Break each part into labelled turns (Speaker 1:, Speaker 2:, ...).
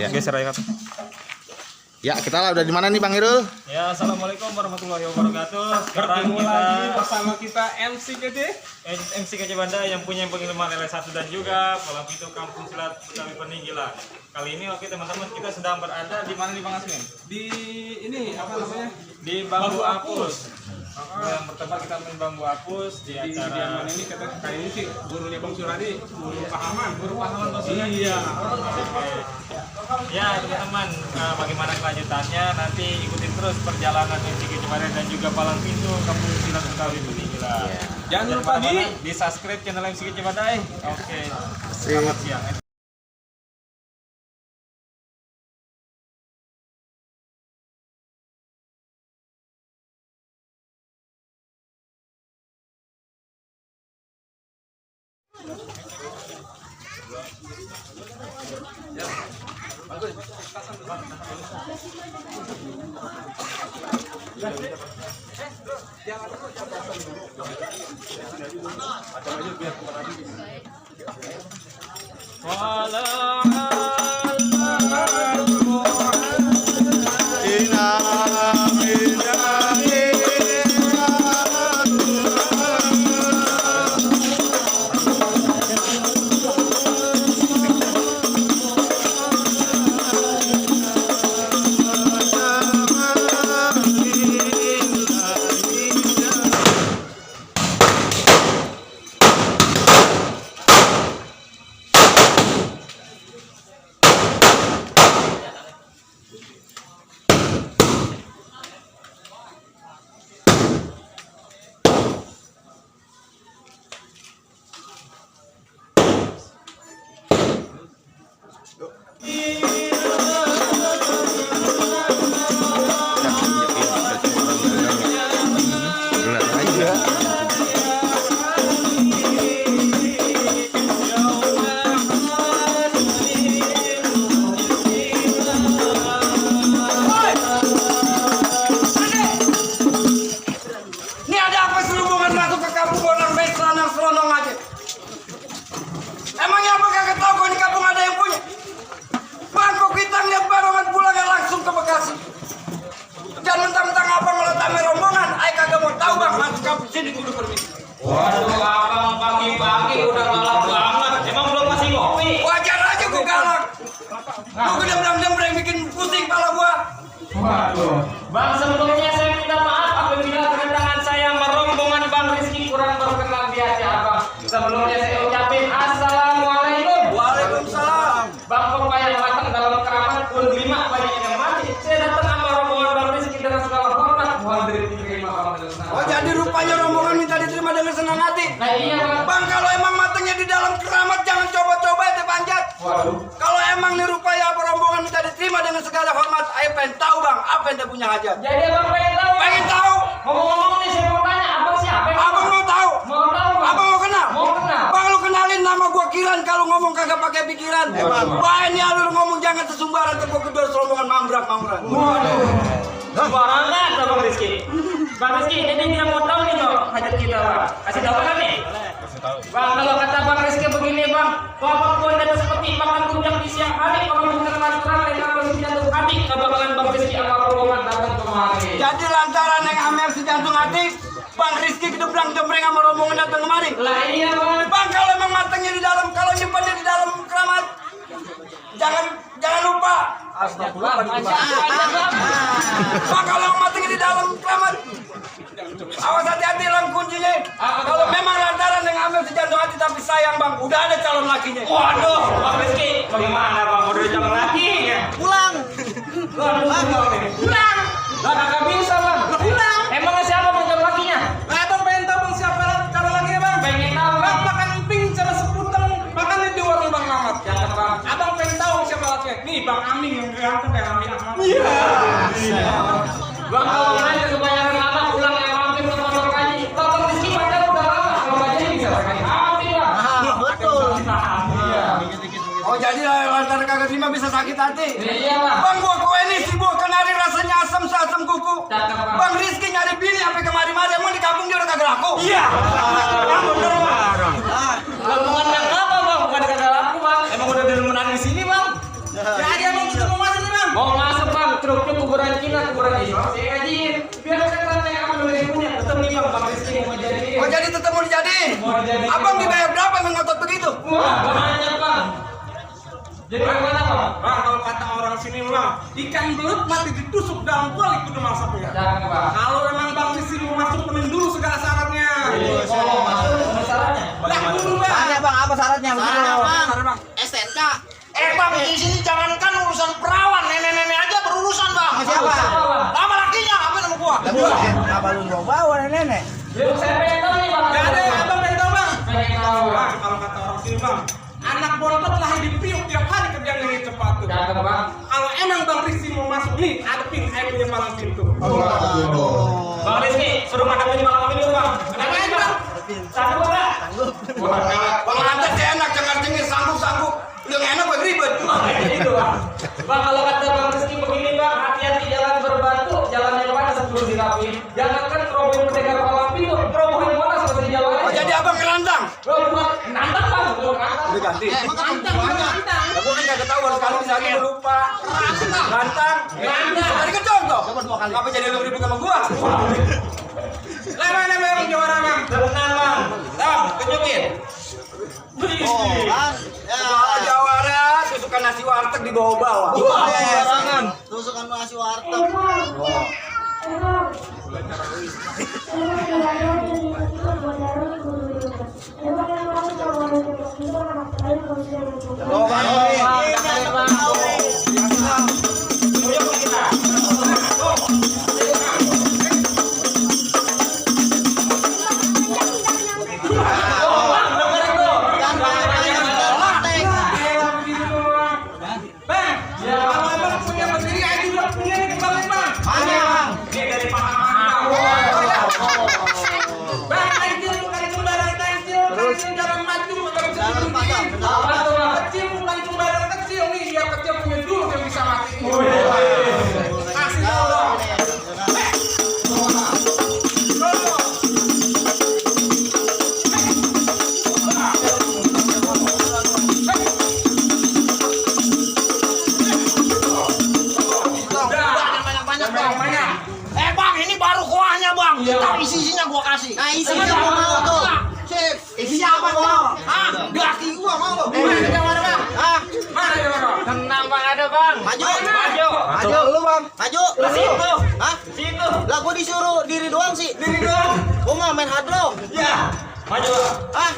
Speaker 1: geser aja kan.
Speaker 2: Ya, kita lah udah di mana nih Bang Irul?
Speaker 1: Ya, assalamualaikum warahmatullahi wabarakatuh. Sekarang
Speaker 3: Bertemu lagi bersama kita MC
Speaker 1: MC Banda yang punya pengiriman LS1 dan juga Palang Pintu Kampung Silat Betawi Peninggilan. Kali ini oke teman-teman, kita sedang berada di mana nih Bang Asmin?
Speaker 3: di ini apa namanya?
Speaker 1: Di Bambu Apus. Yang pertama kita main Bambu Apus di
Speaker 3: Di
Speaker 1: acara
Speaker 3: mana ini kata kayak ini sih gurunya Bang Suradi, guru pahaman maksudnya.
Speaker 1: Iya. Ya teman-teman, bagaimana kelanjutannya nanti ikutin terus perjalanan MC Banda dan juga Palang Pintu Kampung Silat Betawi Peninggilan.
Speaker 3: Jangan lupa
Speaker 1: di subscribe channel MC Banda. Oke. Selamat siang.
Speaker 4: Emangnya apa kagak tahu kau di kampung ada yang punya? Bangkok kita lihat barongan pulangnya langsung ke Bekasi. Jangan mentang-mentang abang ngeletame rombongan, ay kagak mau tahu bang, masuk kampung sini kudu permisi.
Speaker 5: Waduh, abang pagi-pagi udah galak banget. Emang belum masih ngopi?
Speaker 4: Wajar aja gua galak. Lu gedem-gedem bikin pusing kepala gua.
Speaker 5: Waduh. Bang, sebelumnya saya minta maaf apabila kedatangan saya merombongan Bang Rizky kurang berkenan di hati abang. Sebelumnya saya ucapin assalamualaikum.
Speaker 4: Waalaikumsalam.
Speaker 5: Bang pepaya matang dalam keramat pun 5 banyak yang mati. Saya datang sama rombongan Bang Rizky dengan segala hormat. Mohon diterima Bang Rizky.
Speaker 4: Oh jadi rupanya rombongan minta diterima dengan senang hati.
Speaker 5: Nah iya Bang.
Speaker 4: Bang kalau emang matangnya di dalam keramat jangan coba-coba itu panjat.
Speaker 5: Waduh.
Speaker 4: Kalau emang nih rupanya apa rombongan minta diterima dengan segala hormat, ayo pengen tahu bang apa yang dia punya hajat.
Speaker 5: Jadi abang pengen tahu?
Speaker 4: Pengen tahu?
Speaker 5: Ngomong-ngomong nih saya mau tanya, abang siapa?
Speaker 4: Abang mau tahu?
Speaker 5: Mau tahu Bang?
Speaker 4: Abang mau kenal?
Speaker 5: Mau kenal.
Speaker 4: Bang lu kenalin nama gua Kiran, kalau ngomong kagak pakai pikiran. Wah ini lu ngomong jangan sesumbaran tepuk kedua rombongan mambrak.
Speaker 5: Waduh. Sembarangan Bang Rizky. Bang Rizky, jadi dia mau tahu nih dong hajat kita Bang. Kasih tahu kan nih? Bang, kalau kata Bang Rizky begini Bang, apapun dan seperti makan rujak di siang hari, kalau bukan lantaran yang harus jantung hati, kebakaran Bang Rizky sama rombongan datang kemari.
Speaker 4: Jadi lantaran yang Amer si jantung hati, Bang Rizky kedembrang-dembreng sama rombongan datang kemari.
Speaker 5: Lah iya Bang.
Speaker 4: Bang kalau emang matangnya di dalam, kalau nyimpannya di dalam keramat, jangan lupa.
Speaker 5: Astagfirullah.
Speaker 4: Bang kalau emang matangnya di dalam keramat, awas hati-hati lang kuncinya. Kalau memang lantaran yang Amer si jantung hati tapi sayang bang, udah ada calon lakinya.
Speaker 5: Waduh, Bang Rizky, bagaimana Bang? Udah jangan lagi ya?
Speaker 4: Pulang.
Speaker 5: Pulang. Lah kagak bisa Bang.
Speaker 4: Pulang.
Speaker 5: Emangnya siapa Bang calon lakinya?
Speaker 3: Abang pengen tahu bang siapa calon lagi ya bang?
Speaker 5: Pengen tahu
Speaker 3: Bang
Speaker 5: Bang.
Speaker 3: makan emping cara seputeng, makan di warung Bang Mamat.
Speaker 5: Jangan Bang.
Speaker 3: Abang pengen tahu siapa laki? Nih Bang Aming yang ganteng kayak Aming Ahmad.
Speaker 5: Bang kalau main kebanyakan lama pulang yang mampir ke motor kaji. Kalau Bang Rizky pacar udah lama, kalau nggak jadi bisa sekali mampir Bang.
Speaker 4: Betul.
Speaker 5: Iya.
Speaker 4: Oh jadi lantaran kagak terima bisa sakit hati.
Speaker 5: Iya Bang.
Speaker 4: Bang gua kue ini si buah kenari rasanya asam seasam kuku.
Speaker 5: Cakep, Bang.
Speaker 4: Bang Rizky nyari bini sampai kemari-mari emang di kampung dia udah kagak laku.
Speaker 5: Iya. Bang bener Bang. Rombongan yang apa Bang? Bukan kagak laku Bang. Emang udah demen di sini Bang.
Speaker 3: Jadi abang tutup
Speaker 5: ngajiin aku berarti. Saya ngajiin. Biar sekarang yang aku lebih punya. Tetap nih Bang Rizky mau jadi.
Speaker 4: Oh jadi tetap mau dijadiin?
Speaker 5: Mau jadi.
Speaker 4: Abang dibayar berapa mengotot begitu?
Speaker 5: Wah, banyak Bang. Jadi bagaimana Bang?
Speaker 3: Bang, kalau kata orang sini bang, ikan belut mati ditusuk dalam kuali kudu masuknya.
Speaker 5: Jangan Bang.
Speaker 3: Kalau memang bang di sini mau masuk penuhi dulu segala syaratnya.
Speaker 5: Oh, masuk syaratnya.
Speaker 3: Lah dulu bang.
Speaker 4: Tanya bang, apa syaratnya?
Speaker 3: Syarat bang.
Speaker 4: STNK. Bang, di sini jangankan urusan perawan, nenek-nenek aja berurusan bang.
Speaker 5: Siapa?
Speaker 4: Nama lakinya, apa nama gua? Apa lu bawa nenek?
Speaker 5: Jadi saya pengen tahu nih Bang.
Speaker 3: Gak ada yang abang pengen tahu bang.
Speaker 5: Pengen tahu.
Speaker 3: Bang, kalau kata orang sini bang, anak bontot lahir di priuk tiap hari kerja ngeliat sepatu.
Speaker 5: Jangan Bang.
Speaker 3: Kalau emang bang Rizky mau masuk nih, adepin saya punya palang pintu.
Speaker 5: Bang Rizky, suruh ngadepin malam ini Bang. Kenapa
Speaker 3: Ayo,
Speaker 5: Bang? Sanggup enggak?
Speaker 4: Bang Antes dia enak, cengar-cengir, sanggup-sanggup. Yang enak buat ribet.
Speaker 5: Gitu Bang. Bang kalau kata Bang Rizky begini Bang, hati-hati jalan berbatu, jalan yang mana sebelum dirapiin. Jangankan terobohin pendekat palang pintu, terobohin monas masih di jalan.
Speaker 4: Oh jadi abang ngelantang?
Speaker 5: Nantang Bang, belum nantang.
Speaker 4: Udah ganti.
Speaker 5: Nantang.
Speaker 4: Aku kan gak ketahuan sekali misalnya gue lupa. Gantang. Tadi kan contoh. Coba 2 kali. Apa jadi lu ribut sama gua?
Speaker 3: Lah mana bang juara bang?
Speaker 5: Tenang Bang.
Speaker 4: Tam, tunjukin. Jawara, tusukan nasi warteg di bawah-bawah.
Speaker 6: Tusukan nasi warteg.
Speaker 3: Bang, kalau abang punya pendiri, aja juga punya nih kembali bang.
Speaker 5: Ini dari pengalaman.
Speaker 3: Bang, kancil bukan sembarang kancil, kancil dalam maju bukan
Speaker 6: Jangan pasang.
Speaker 5: Apa tuh Bang?
Speaker 3: kecil bukan sembarang kecil nih, dia kecil punya dulu yang bisa mati. Kasih tahu dong. Banyak.
Speaker 4: Bang, ini baru kuahnya bang. Tapi isinya gua kasih.
Speaker 6: Nah, isinya gua mau tuh.
Speaker 4: Sip. Isinya apa mau? Hah? Gaki gua mau.
Speaker 3: Mana jawara bang?
Speaker 6: Ah,
Speaker 3: Mana jawara?
Speaker 5: Tenang Bang, ada Bang.
Speaker 6: maju.
Speaker 5: Maju.
Speaker 6: Lu, Bang. Maju.
Speaker 5: Ke situ.
Speaker 6: Hah?
Speaker 5: Situ.
Speaker 6: Lah gua disuruh diri doang sih.
Speaker 3: Diri dong.
Speaker 6: Gua nggak main hadro.
Speaker 3: Ya.
Speaker 5: Maju.
Speaker 6: Ah,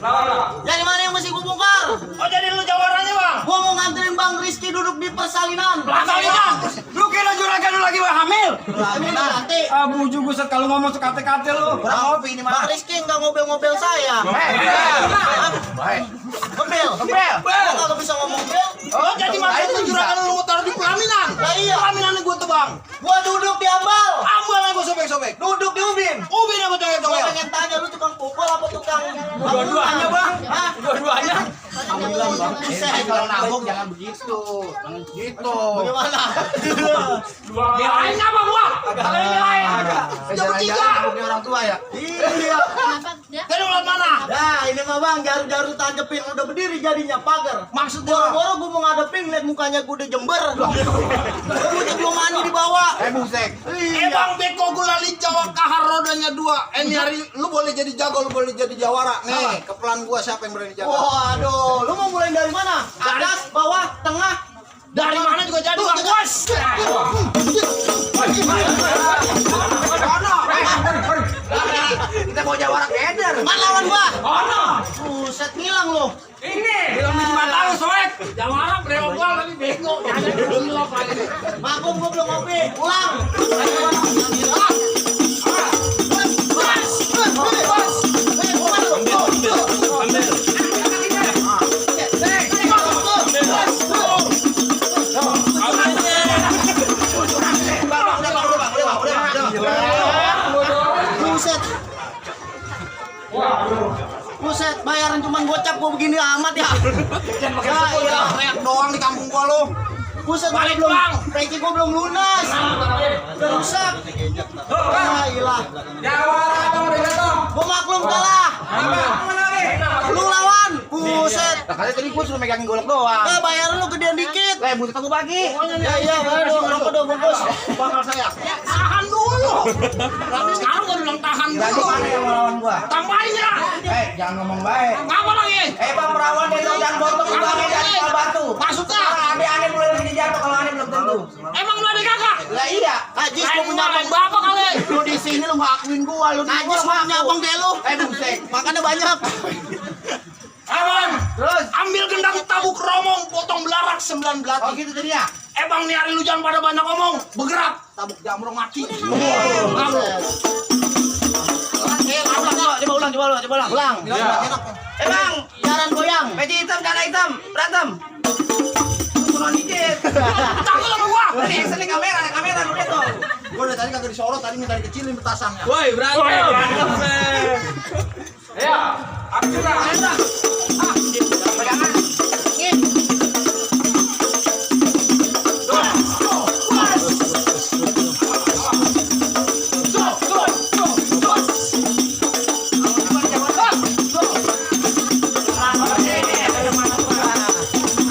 Speaker 5: Lawan Bang.
Speaker 6: yang mana yang mesti gua bongkar?
Speaker 4: Oh jadi lu jawarannya bang?
Speaker 6: Gua mau nganterin Bang Rizky duduk di persalinan.
Speaker 4: Persalinan. Lu kira juragan lu lagi hamil?
Speaker 6: Ini nanti.
Speaker 4: Ah bujuk buset kalau ngomong sekate-kate lu.
Speaker 6: Bang Rizky nggak ngobel-ngobel saya.
Speaker 4: Baik.
Speaker 6: Ngobel.
Speaker 4: Ngobel.
Speaker 6: Gua kagak bisa ngomong ngobel.
Speaker 4: Oh jadi makanya juragan lu mau taruh di pelaminan?
Speaker 6: Lah iya.
Speaker 4: Pelaminan gua tuh bang.
Speaker 6: Gua duduk di ambal.
Speaker 4: Ambal yang gua sobek-sobek.
Speaker 6: Duduk di ubin.
Speaker 4: Ubin apa tuh
Speaker 6: Gua pengen tanya lu tukang pukul apa tukang
Speaker 4: Dua-duanya bang.
Speaker 6: Hah?
Speaker 4: Dua-duanya.
Speaker 6: Kalau
Speaker 2: nabung jangan begitu. Jangan begitu.
Speaker 6: bagaimana?
Speaker 4: Belain apa gua? Agak belain. Jam 3.
Speaker 2: orang tua ya.
Speaker 6: Iya.
Speaker 4: Dari ulat mana?
Speaker 6: Nah, ini mah Bang, jaru-jaru tanjepin udah berdiri jadinya pagar.
Speaker 4: Maksud
Speaker 6: Boro-boro gua mau ngadepin lihat mukanya gua udah jember. Gua belum mandi di bawah.
Speaker 2: Busek.
Speaker 4: Bang beko gula lincah kahar rodanya 2. Ini hari lu boleh jadi jago, lu boleh jadi jawara. Nih, kepelan gua siapa yang berani jaga?
Speaker 6: Waduh, lu mau mulai dari mana? Atas, bawah, tengah.
Speaker 4: Dari mana juga jadi bang bos. Kita mau jawara keder.
Speaker 6: Man lawan gua.
Speaker 4: Ono.
Speaker 6: Buset ngilang lu.
Speaker 3: Ini.
Speaker 4: Bilang di mata lu soek. Jawara brewok gua tapi bego. Jangan gila lagi.
Speaker 6: Maklum gua belum ngopi. Pulang. Buset. Buset, bayaran cuman gocap gua begini amat ya.
Speaker 4: Teriak doang di kampung gua lu.
Speaker 6: Buset,
Speaker 4: Balik,
Speaker 6: belum,
Speaker 4: Bang.
Speaker 6: peci gua belum lunas. Udah rusak. Ah, ilah.
Speaker 3: Jawara abang udah jatuh.
Speaker 6: Gua maklum kalah.
Speaker 3: Abang menari.
Speaker 6: Lu lawan. Buset.
Speaker 2: Kali tadi gua suruh megangin golok doang.
Speaker 6: Bayaran lu gedean dikit.
Speaker 2: Lah, butuh aku bagi.
Speaker 6: Iya, kasih ngerokok dong bungkus.
Speaker 2: Bakal saya.
Speaker 3: Tahan dulu. Tapi sekarang gua bilang tahan
Speaker 2: Berarti
Speaker 3: dulu.
Speaker 2: mana yang melawan gua?
Speaker 3: Tambahin ya.
Speaker 2: Jangan ngomong baik.
Speaker 3: Apa lagi?
Speaker 2: Bang Perawan itu jangan botol ibangnya dari kepala batu.
Speaker 3: Masuknya.
Speaker 2: Aneh mulai lagi jatuh kalau aneh belum tentu.
Speaker 3: Emang lu ada kagak?
Speaker 2: Lah iya.
Speaker 6: Najis gua punya abang.
Speaker 3: Bapak kali.
Speaker 2: Lu di sini lu nggak akuin gua, lu
Speaker 6: Najis gua punya abang deh lu.
Speaker 2: buset.
Speaker 6: Makannya banyak.
Speaker 3: Abang,
Speaker 2: Terus,
Speaker 3: ambil gendang tabuk romong, potong belarak 9
Speaker 2: oh
Speaker 3: belati.
Speaker 2: gitu tadi ya.
Speaker 3: Bang, nih hari lu jangan pada banyak ngomong. Bergerak, tabuk jamur mati. Kamu.
Speaker 2: Coba ulang.
Speaker 6: Ulang.
Speaker 2: Bang,
Speaker 6: Jalan goyang.
Speaker 2: peci hitam, celana hitam, berantem. Turun dikit.
Speaker 3: Takut sama gua.
Speaker 2: Ini sering kamera lu lihat tuh. Gua dari tadi kagak disorot, tadi minta dikecilin petasannya.
Speaker 5: Woi, berantem. Ya, aku juga.
Speaker 2: Pegangan.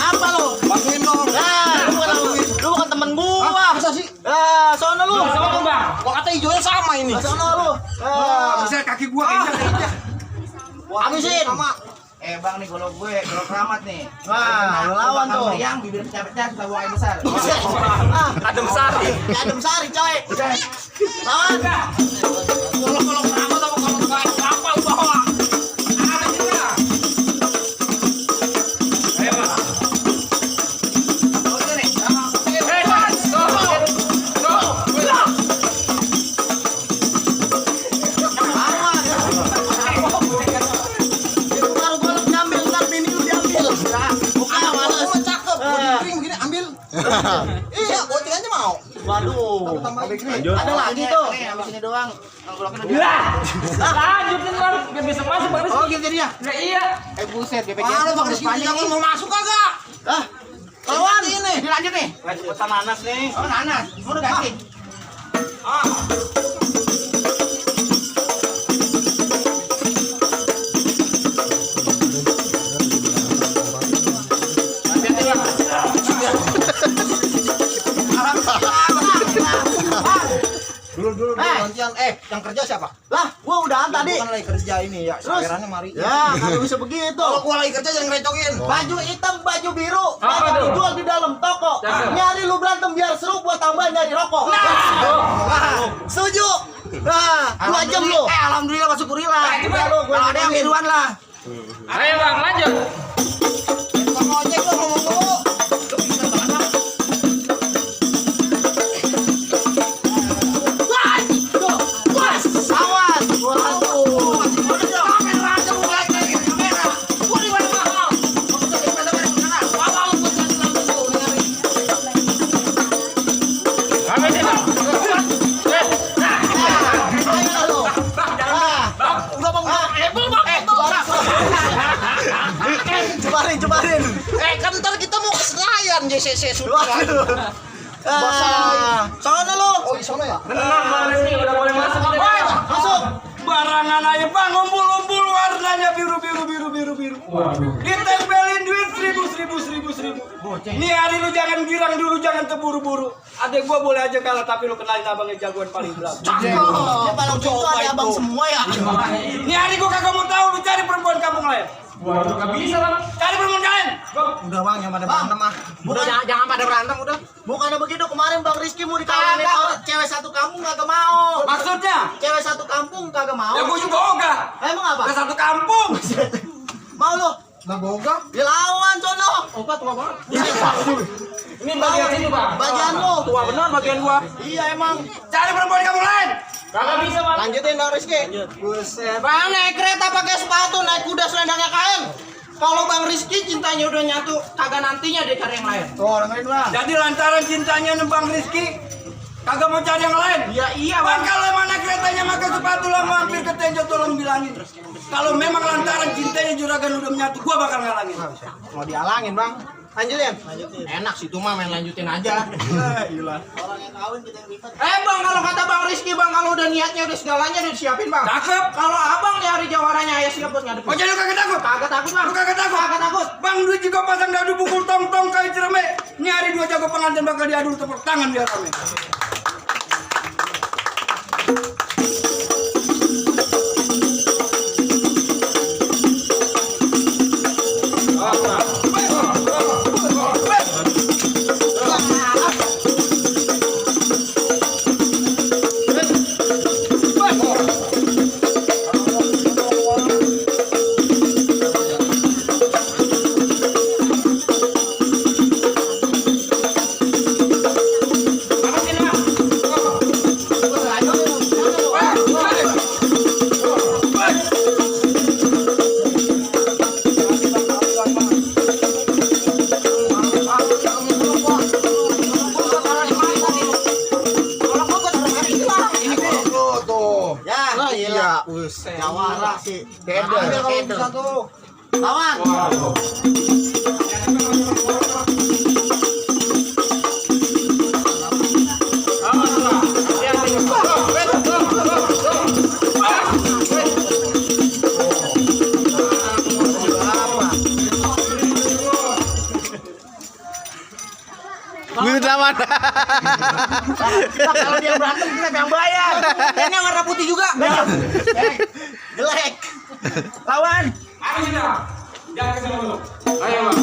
Speaker 6: Apa lu?
Speaker 2: Bantuin dong.
Speaker 6: Lu bukan temen gua.
Speaker 2: Masa sih?
Speaker 6: Sono lu.
Speaker 5: Sama Bang.
Speaker 3: Gua kata hijaunya sama ini.
Speaker 6: Sono lu.
Speaker 3: Bisa kaki gua kayaknya.
Speaker 6: Habisin.
Speaker 2: Bang nih golok keramat nih.
Speaker 6: Wah, lu lawan tuh.
Speaker 2: Yang bibir pecah-pecah suka buang air besar.
Speaker 5: Adem sari.
Speaker 6: Adem sari, coy. Lawan.
Speaker 3: Kalau kenapa sama kalau kayak kapal bawa. Ada juga.
Speaker 5: Ayo, Bang.
Speaker 2: Oh, itu nih.
Speaker 6: Itu baru gua nyambil, ntar bini lu diambil. Bukan males.
Speaker 3: Cakep. Begini ambil. Iya, boceng aja mau.
Speaker 6: Waduh.
Speaker 2: Lanjut.
Speaker 6: Ada lagi tuh.
Speaker 2: Nih, habis ini doang. Goloknya udah.
Speaker 5: Lah. Lanjutin Bang, biar bisa masuk Bang Rizky.
Speaker 2: Oh, gitu jadinya.
Speaker 5: Nah, iya.
Speaker 2: Buset, BPJS.
Speaker 3: Mana Bang Rizky jangan mau masuk kagak?
Speaker 6: Ah, lawan.
Speaker 2: Ini lanjut nih.
Speaker 5: Lanjut petan nanas nih.
Speaker 2: Oh, nanas. Gua udah ganti. Dulu gantian. Yang kerja siapa?
Speaker 6: Lah, gua udahan tadi.
Speaker 2: Bukan lagi kerja ini ya.
Speaker 6: Terus?
Speaker 2: Sawerannya mari.
Speaker 6: Ya, kagak bisa begitu.
Speaker 2: Kalau gua lagi kerja jangan ngerecokin.
Speaker 6: Baju hitam, baju biru,
Speaker 5: Apa
Speaker 6: kagak
Speaker 5: tuh?
Speaker 6: dijual di dalam toko.
Speaker 5: Cakep.
Speaker 6: Nyari lu berantem biar seru, gua tambah nyari rokok. Setuju. Nah, 2 jam lu.
Speaker 2: Alhamdulillah masuk kurila.
Speaker 6: Udah lu, gua
Speaker 2: Kalau ada yang
Speaker 6: nungguin.
Speaker 2: biruan lah.
Speaker 5: Ayo Bang, lanjut.
Speaker 2: Bang ojek lu ngomong dulu.
Speaker 6: Awas. Waduh.
Speaker 5: Habisin Bang.
Speaker 6: Ayo lu. Jebarin.
Speaker 3: Kan ntar kita mau ke Senayan JCC sudah.
Speaker 6: Sono lu.
Speaker 3: Oh, di sana ya?
Speaker 5: Tenang Bang Rizky, udah boleh masuk kita. Bang.
Speaker 6: Masuk.
Speaker 4: Barangan aja bang, ngumpul-ngumpul warnanya biru. Ditempelin duit 1000. Nih hari lu jangan girang dulu, jangan terburu-buru. Adek gua boleh aja kalah tapi lu kenalin abangnya jagoan paling berat.
Speaker 6: Dia paling pintu ada abang semua ya.
Speaker 4: Nih hari gua kagak mau tahu lu cari perempuan kampung lain.
Speaker 5: Waduh, gak bisa Bang.
Speaker 4: Cari perempuan lain.
Speaker 2: Udah bang, yang pada berantem mah.
Speaker 6: Udah
Speaker 2: Jangan pada berantem udah.
Speaker 6: Bukannya begitu, kemarin Bang Rizky mau dikawinin orang cewek satu kampung kagak mau.
Speaker 4: Maksudnya?
Speaker 6: Cewek satu kampung kagak mau.
Speaker 4: Ya gua juga ogah.
Speaker 6: Emang apa?
Speaker 4: Ke satu kampung.
Speaker 6: Mau lu?
Speaker 2: Nggak boga.
Speaker 6: Dilawan sono.
Speaker 2: Oka tua banget.
Speaker 5: Ini bagian sini Bang.
Speaker 6: Bagian lu.
Speaker 2: Tua benar bagian gua.
Speaker 6: Iya emang.
Speaker 4: Cari perempuan kampung lain.
Speaker 5: Kagak bisa Bang.
Speaker 6: Lanjutin Bang Rizky.
Speaker 2: Buset.
Speaker 6: Bang naik kereta pakai sepatu, naik kuda selendangnya kain. Kalau Bang Rizky cintanya udah nyatu, kagak nantinya dia cari yang lain.
Speaker 2: Tuh, dengerin bang.
Speaker 4: Jadi lantaran cintanya nembang Rizky, kagak mau cari yang lain.
Speaker 6: Iya
Speaker 4: Bang, kalau mana keretanya pakai sepatu lah mampir ke Tenjo, tolong bilangin. Kalau memang lantaran cintanya juragan udah menyatu, gua bakal ngalangin.
Speaker 2: Mau dialangin bang.
Speaker 6: Lanjutin.
Speaker 2: Enak sih itu mah main lanjutin aja.
Speaker 6: Orang yang kawin kita yang ribet.
Speaker 2: Bang, kalau kata Bang Rizky bang, kalau udah niatnya udah segalanya udah disiapin bang.
Speaker 4: Cakep.
Speaker 2: Kalau abang nyari jawarannya ayah siap buat ngadepin.
Speaker 4: Oh jadi lu kagak takut?
Speaker 2: Kagak takut bang.
Speaker 4: Lu kagak takut?
Speaker 2: Kagak takut.
Speaker 4: Bang, lu juga pasang dadu pukul tong-tong kayak cereme. Nyari keluarga pengantin bakal diadu tepuk tangan biar kami.
Speaker 2: Jawara sih. Keder. Satu. Lawan.
Speaker 6: Duit lawan.
Speaker 2: Kalau dia berantem kita yang bayar.
Speaker 6: Ini yang warna putih juga.
Speaker 2: Jelek. Lawan.
Speaker 3: Ayo sini. Jangan kesana dulu.
Speaker 5: Ayo bang.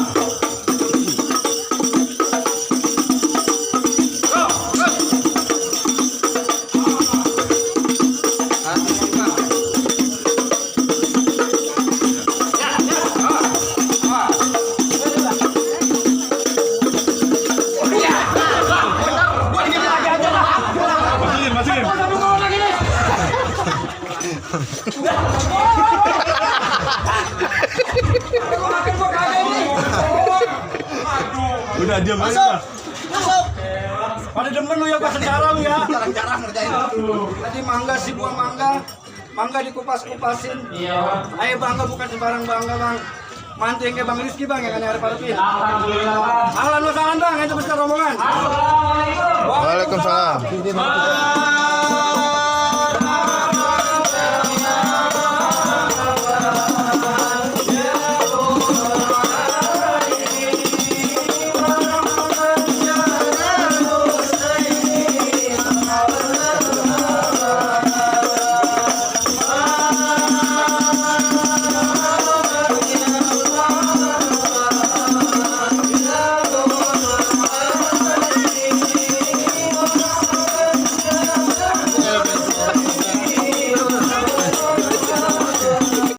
Speaker 1: Udah diam
Speaker 2: Masuk. Masuk.
Speaker 4: Pada demen lu ya pas sekarang ya.
Speaker 2: Jarang-jarang ngerjain.
Speaker 4: Tadi mangga sih buah mangga. Mangga dikupas-kupasin.
Speaker 5: Iya bang.
Speaker 4: Ayo bangga bukan sembarang bangga bang. Mantu yang kayak Bang Rizky bang yang kan hari parpin.
Speaker 5: Alhamdulillah bang.
Speaker 4: Ahlan wa sahlan bang, itu besar rombongan.
Speaker 5: Assalamualaikum.
Speaker 6: Waalaikumsalam.
Speaker 4: Bang.